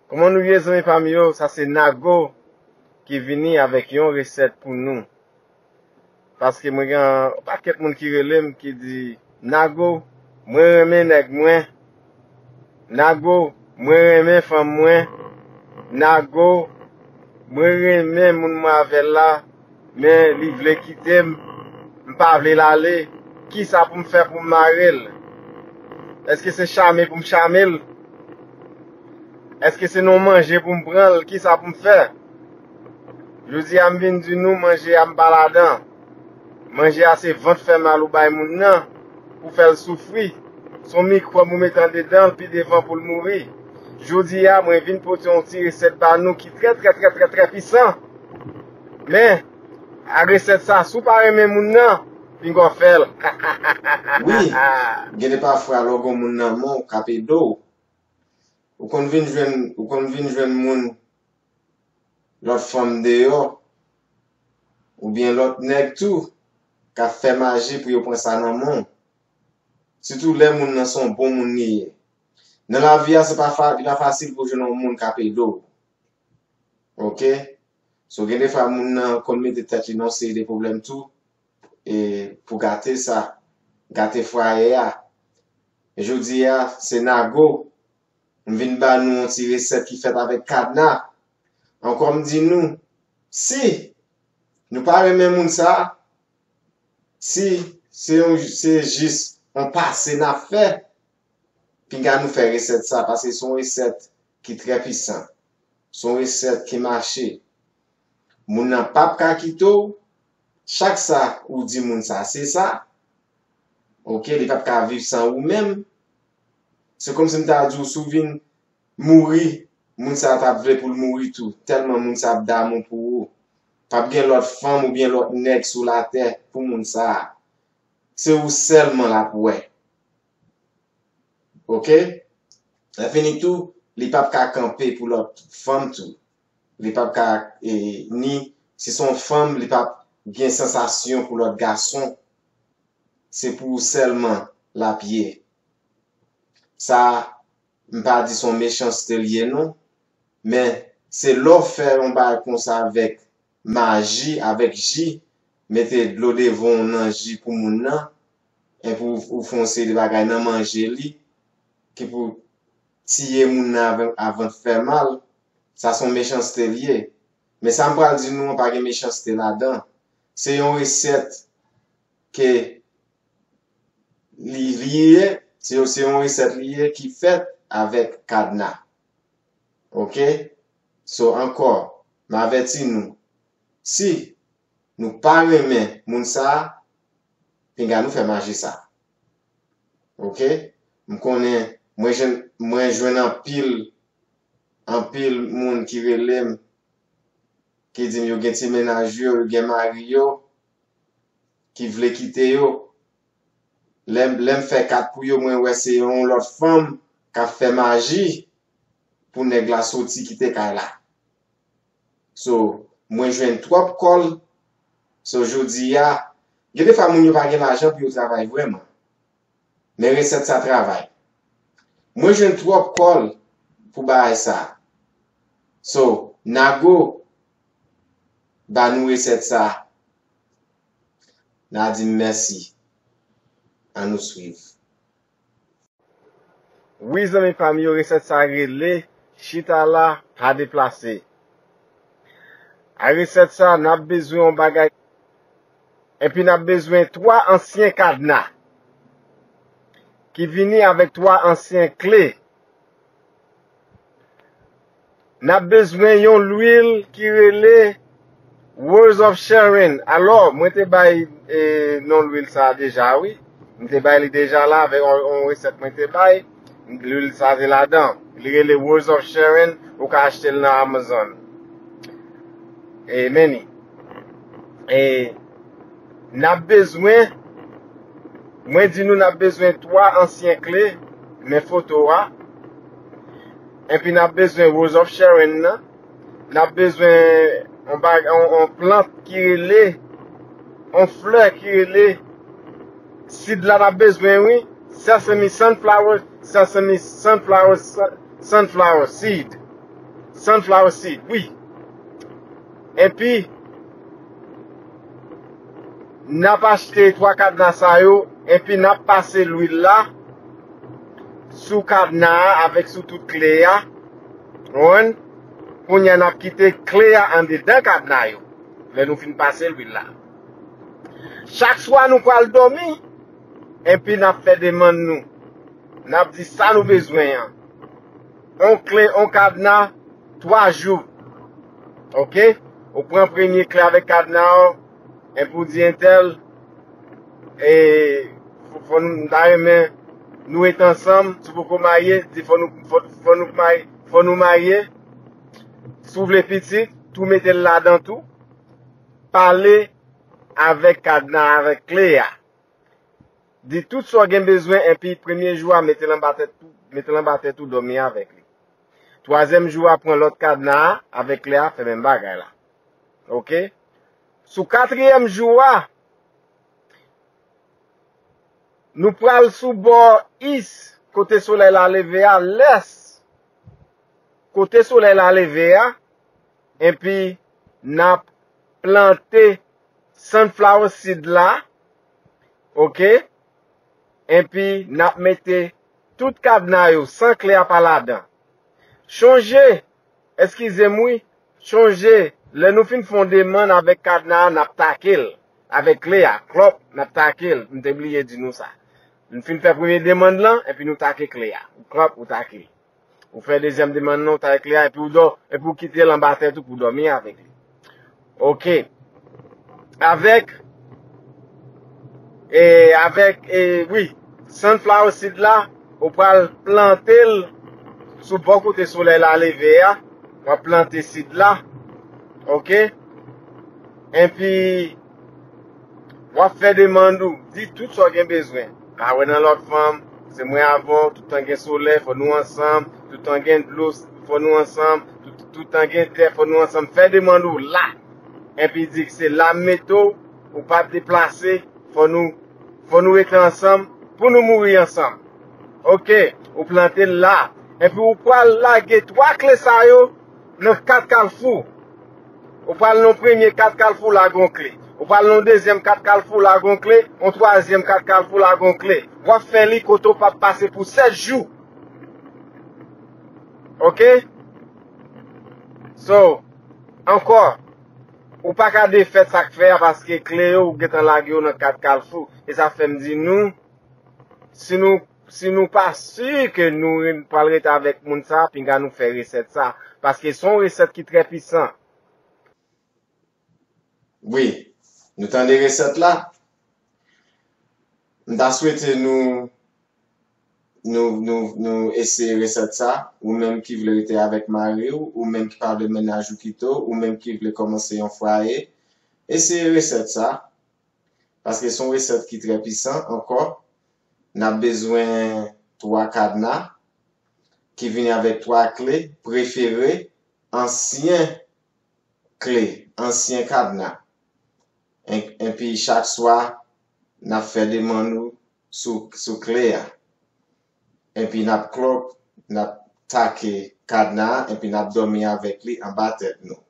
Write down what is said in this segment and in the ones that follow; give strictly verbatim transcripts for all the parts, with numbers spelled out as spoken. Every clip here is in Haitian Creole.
Kòman nou ye, zanmi pa m yo? Sa se Nago ki vini avèk yon resèt pou nou. Paske mwen gen yon pakèt moun ki rele m, ki di, "Nago, mwen renmen nèg mwen. Nago, mwen renmen fanm mwen. Nago, mwen renmen moun mwen avè l la, men li vle kite m. M pa vle l ale. Kisa pou m fè pou m mare l? Èske se chame pou m chame l? Èske se nan manje pou m pran l? Kisa pou m fè?" Jodi a, m vin di nou, manje a, m pa ladan. Manje a, se vant fè mal ou bay moun nan pou fè l soufri. Se yon mikwòb ou met andedan l, pi devan pou l mouri. Jodi a, mwen vin pote yon ti resèt ba nou ki trè, trè, trè, trè, trè pisan. Men, a resèt sa, si w pa renmen moun nan, pinga w fè l. Wi, gen de pafwa, lè w gen moun nan men w k ap ede w, ou konn vin jwenn, ou konn vin jwenn moun, lòt fanm deyò, oubyen lòt nèg tou, k ap fè maji pou yo pran sa nan men w. Sitou lè moun nan se yon bon moun li ye. Nan lavi a, se pa fa-, li pa fasil pou w jwenn yon moun k ap ede w. Oke? So, gen de fwa moun nan konn mete tèt li nan yon seri de pwoblèm tou, e pou gate sa, gate fwaye a. E jodi a, se Nago, m vin ba nou yon ti resèt ki fèt avèk kadna. Ankò m di nou, si nou pa renmen moun sa, si se yon, se jis yon pase n ap fè, pinga nou fè resèt sa, paske se yon resèt ki trè pisan. Se yon resèt ki mache. Moun nan p ap ka kite w. Chak sa ou di moun sa, se sa. Oke, li p ap ka viv san ou menm. Se kòmsi m ta di w, si w vin mouri, moun sa t ap vle pou l mouri tou, tèlman moun sa ap damou pou ou. P ap gen lòt fanm oubyen lòt nèg sou latè pou moun sa. Se ou sèlman l ap wè. Oke? Lè fini tou, li p ap ka kanpe pou lòt fanm tou. Li p ap ka, e, ni, si se yon fanm, li p ap gen sansasyon pou lòt gason. Se pou ou sèlman l ap ye. Sa, m pa di se yon mechanste l ye non, men se lè w fè yon bagay konsa avèk maji, avèk ji, mete dlo devan w nan ji pou moun nan, epi w, w fè yon seri de bagay nan manje li, ki pou tiye moun nan avan, avan l fè mal, sa se yon mechanste l ye. Men sa m pral di nou an pa gen mechanste ladan. Se yon resèt ke li, li ye, se, se yon resèt li ye ki fèt avèk kadna. Oke? So, ankò, m avèti nou, si nou pa renmen moun sa a, pinga nou fè maji sa. Oke? M konnen, mwen jwenn, mwen jwenn anpil, anpil moun ki rele m, ki di m yo gen ti mennaj yo, yo gen mari yo, ki vle kite yo. Lè, lè m fè kat pou yo, mwen wè se yon lòt fanm k ap fè maji pou nèg la soti kite kay la. So, mwen jwenn twòp kòl. So, jodi a, gen de fwa moun yo pa gen lajan pou yo travay vrèman. Men resèt sa travay. Mwen jwenn twòp kòl pou bagay sa. So, Nago ba nou resèt sa. N a di m mèsi. Ann nou swiv. Wi, zanmi pa m yo, resèt sa rele chita la, pa deplase. A resèt sa, n ap bezwen yon bagay, epi n ap bezwen twa ansyen kadna ki vini avèk twa ansyen kle. N ap bezwen yon lwil ki rele Rose of Sharon. Alò, mwen te bay, e, non lwil sa a deja, wi. M te bay li deja la avèk yon, yon resèt mwen te bay. Lwil sa a te ladan. Li rele Rose of Sharon. Ou ka achte l nan Amazon. E, men li. E, n ap bezwen, mwen di nou n ap bezwen twa ansyen kle, men foto a. Epi n ap bezwen Rose of Sharon nan. N ap bezwen yon bag-, yon, yon plant ki rele, yon flè ki rele, sid la n ap bezwen, wi. Sesame sunflower, sesame sunflower, sun-, sunflower seed. Sunflower seed, wi. Epi, n ap achte twa kadna sa yo, epi n ap pase lwil la sou kadna a avèk sou tout kle a. Konprann? Kounye a, n ap kite kle a andedan kadna yo lè nou fin pase lwil la. Chak swa nou pral dòmi, epi n ap fè demann nou. N ap di sa nou bezwen an. On kle, on kadna, twa jou. Oke? Ou pran premye kle avèk kadna w, epi ou di entèl, e, fò, fò nou, m ta renmen nou ret ansanm, si w poko marye, di fò nou, fò, fò nou marye, fò nou marye. Si w vle pitit, tou mete l ladan tou. Pale avèk kadna, avèk kle a. Di tout sa w gen bezwen, epi premye jou a, mete l anba tèt ou, mete l anba tèt ou, dòmi avèk li. Twazyèm jou a, pran lòt kadna a, avèk kle a, fè menm bagay la. Oke? Sou katriyèm jou a, nou pral sou bò is, kote solèy la leve a, lès, kote solèy la leve a, epi n ap plante sunflower seed la, oke? Epi n ap mete tout kadna yo san kle a pa ladan. Chonje, eskize m wi, chonje, lè nou fin fè yon demann avèk kadna a, n ap take l avèk kle a, klòp, n ap take l. M te bliye di nou sa. Nou fin fè premye demann lan, epi nou take kle a. Klòp, ou take l. Ou fè dezyèm demann nan, ou take kle a, epi ou dò, epi ou kite l anba tèt ou pou w dòmi avèk li. Oke. Avèk, e, avèk, e, wi, sunflower seed la, ou pral plante l sou bò kote solèy la leve a. W ap plante seed la. Oke? Epi, w ap fè demann ou, di tout sa w gen bezwen. Pa wè nan lòt fanm, se mwen avè w, tout tan gen solèy, fò nou ansanm, tout tan gen dlo, fò nou ansanm, tout, tout tan gen tè, fò nou ansanm. Fè demann ou la. Epi di se la m mete w, ou pa deplase, fò nou, fò nou rete ansanm, pou nou mouri ansanm. Oke, ou plante l la. Epi ou pral lage twa kle sa yo nan kat kalfou. Ou pral nan premye kat kalfou, lage yon kle. Ou pral nan dezyèm kat kalfou, lage yon kle. Yon twazyèm kat kalfou, lage yon kle. W ap fè li kote w p ap pase pou sèt jou. Oke? So, ankò, ou pa ka defèt sa k fè a paske kle yo ou gentan lage yo nan kat kalfou. E sa fè m di nou, si nou, si nou pa si ke nou re-, pral rete avèk moun sa, pinga nou fè resèt sa. Paske se yon resèt ki trè pisan. Wi, nou tande resèt la? M ta swete nou, nou, nou, nou eseye resèt sa. Ou menm ki vle rete avèk mari w, ou menm ki pa vle mennaj ou kite w, ou menm ki vle kòmanse yon fwaye, eseye resèt sa. Paske se yon resèt ki trè pisan ankò. N ap bezwen twa kadna ki vini avèk twa kle, prefere ansyen kle, ansyen kadna. En-, enpi chak swa, n ap fè demann ou sou, sou kle a. Enpi n ap klòp, n ap take kadna a, enpi n ap dòmi avèk li anba tèt nou.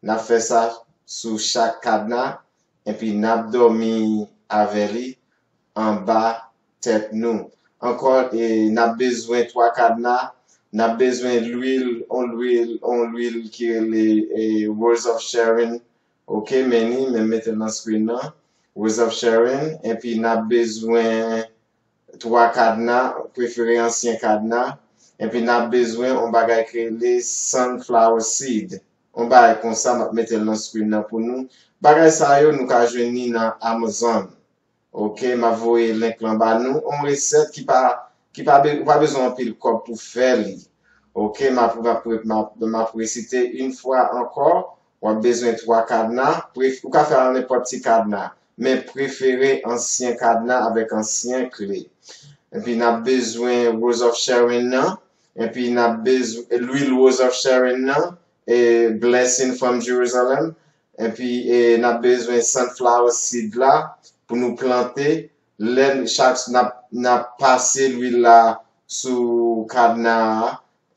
N ap fè sa sou chak kadna, enpi n ap dòmi avè li anba tèt nou. Ankò, e, n ap bezwen twa kadna, n ap bezwen lwil, on lwil, on lwil ki rele, e, Rose of Sharon. Oke, men li, men mete l nan screen nan. Rose of Sharon, enpi n ap bezwen twa kadna, prefere ansyen kadna, enpi n ap bezwen on bagay ki rele sunflower seed. On bagay konsa, m ap mete l nan screen nan pou nou. Bagay sa yo, nou ka jwenn li nan Amazon. Oke, m ap voye link lan ba nou. On resèt ki pa, ki pa be-, ou pa bezwen anpil kòb pou fè li. Oke, m ap, m ap, m ap, m ap resite yon fwa ankò. W ap bezwen twa kadna. Pref-, ou ka fè a nenpòt ti kadna, men prefere ansyen kadna avèk ansyen kle. Epi n ap bezwen Rose of Sharon nan. Epi n ap bezwen lwil Rose of Sharon nan. E Blessing from Jerusalem. Epi, e, n ap bezwen sunflower seed la pou nou plante. Lè n-, chak n ap, n ap pase lwil la sou kadna a,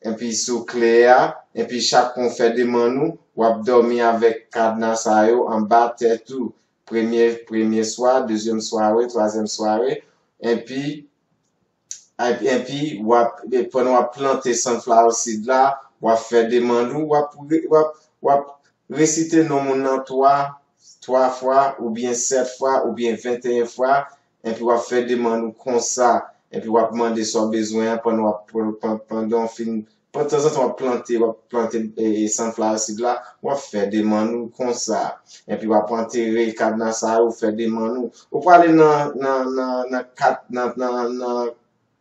epi sou kle a, Epi chak kon fè demann ou, w ap dòmi avèk kadna sa yo anba tèt ou. Premye, premye swa, dezyèm sware, twazyèm sware. Epi, epi, epi w ap, pandan w ap plante sunflower seed la, w ap fè demann ou, w ap, w ap, w ap resite non moun nan twa, twa fwa, oubyen sèt fwa, oubyen venteyen fwa, epi w ap fè demann ou konsa, epi w ap mande sa w bezwen an pandan w ap, pandan w fin, tanzantan w ap plante, w ap plante e, e sunflower seed la, w ap fè demann ou konsa. Epi w ap antere kadna sa yo, w fè demann ou. Ou prale nan, nan, nan, nan kat, nan, nan, nan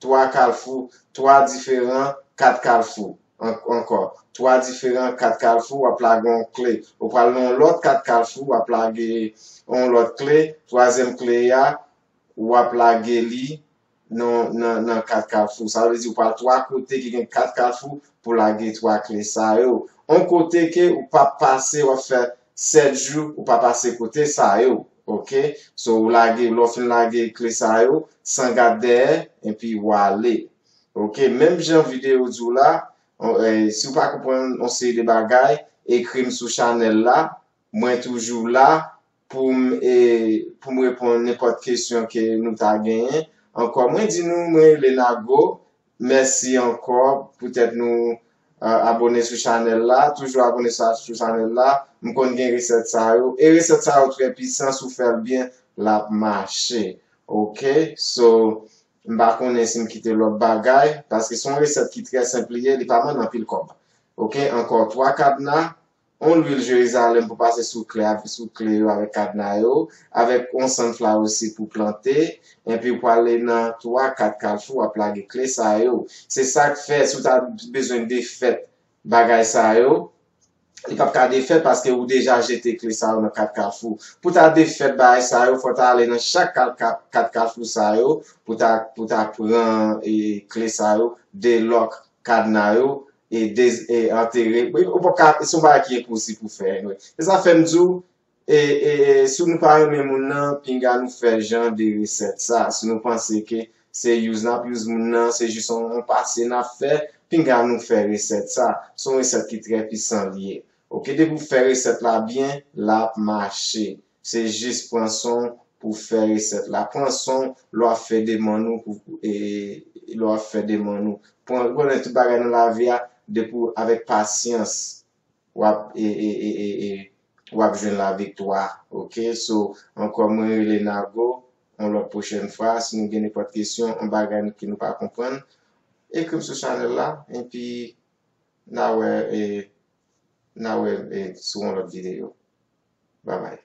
twa kalfou, twa diferan kat kalfou. An, ankò, twa diferan kat kalfou, w ap lage yon kle. Ou pral nan yon lòt kat kalfou, w ap lage yon lòt kle. Twazyèm kle a, w ap lage li nan, nan, nan kat kalfou. Sa vle di ou pral twa kote ki gen kat kalfou pou lage twa kle sa yo. On kote ke ou p ap pase, w ap fè sèt jou, ou pa pase kote sa yo. Oke? So, ou lage, lè w fin lage kle sa yo, san gad dèyè, epi w ale. Oke? Menm jan videyo di w la, on, eh, si w pa konprann yon seri de bagay, ekri m sou chanèl la. Mwen toujou la pou m, e, pou m reponn nenpòt kesyon ke nou ta genyen. Ankò, mwen di nou, mwen rele Nago. Mèsi ankò poutèt nou, a, abone sou chanèl la. Toujou abone sa, sou chanèl la. M konn gen resèt sa yo. E resèt sa yo trè pisan, si w fè l byen, l ap mache. Oke? So, m pa konnen si m kite lòt bagay, paske se yon resèt ki trè senp li ye, li pa mande anpil kòb. Oke? Ankò, twa kadna, on lwil Jerizalèm pou pase sou kle, sou kle yo avèk kadna yo, avèk on sunflower seed pou plante, epi w prale nan twa, kat kalfou, w ap lage kle sa yo. Se sa k fè, si w ta bezwen defèt bagay sa yo, li p ap ka defèt paske ou deja jete kle sa yo nan kat kalfou. Pou ta defèt bagay sa yo, fò w ta ale nan chak kat, kat, kat kalfou sa yo, pou ta, pou ta pran e, kle sa yo, delòk kadna yo, e, de, e antere. Ou p ap ka, se yon bagay ki enposib pou fè, anyway. Se sa fè m di w, e, e, e, si nou pa renmen moun nan, pinga nou fè jan de resèt sa. Si nou panse ke se use n ap use moun nan, se jis yon, yon pase n ap fè, pinga nou fè resèt sa. Se yon resèt ki trè pisan li ye. Oke, depi w fè resèt la byen, l ap mache. Se jis pran swen w pou fè resèt la. Pran swen w lè w ap fè demann ou pou, e, lè w ap fè demann ou. Pran, konnen tout bagay nan lavi a, depi w avèk pasyans, w ap, e, e, w ap jwenn laviktwa. Oke? So, ankò mwen rele Nago, yon lòt pwochèn fwa, si nou gen nenpòt kesyon, yon bagay ki nou pa konprann, ekri m sou chanèl la, epi n a wè, e, n a wè, e, sou yon lòt videyo. Babay.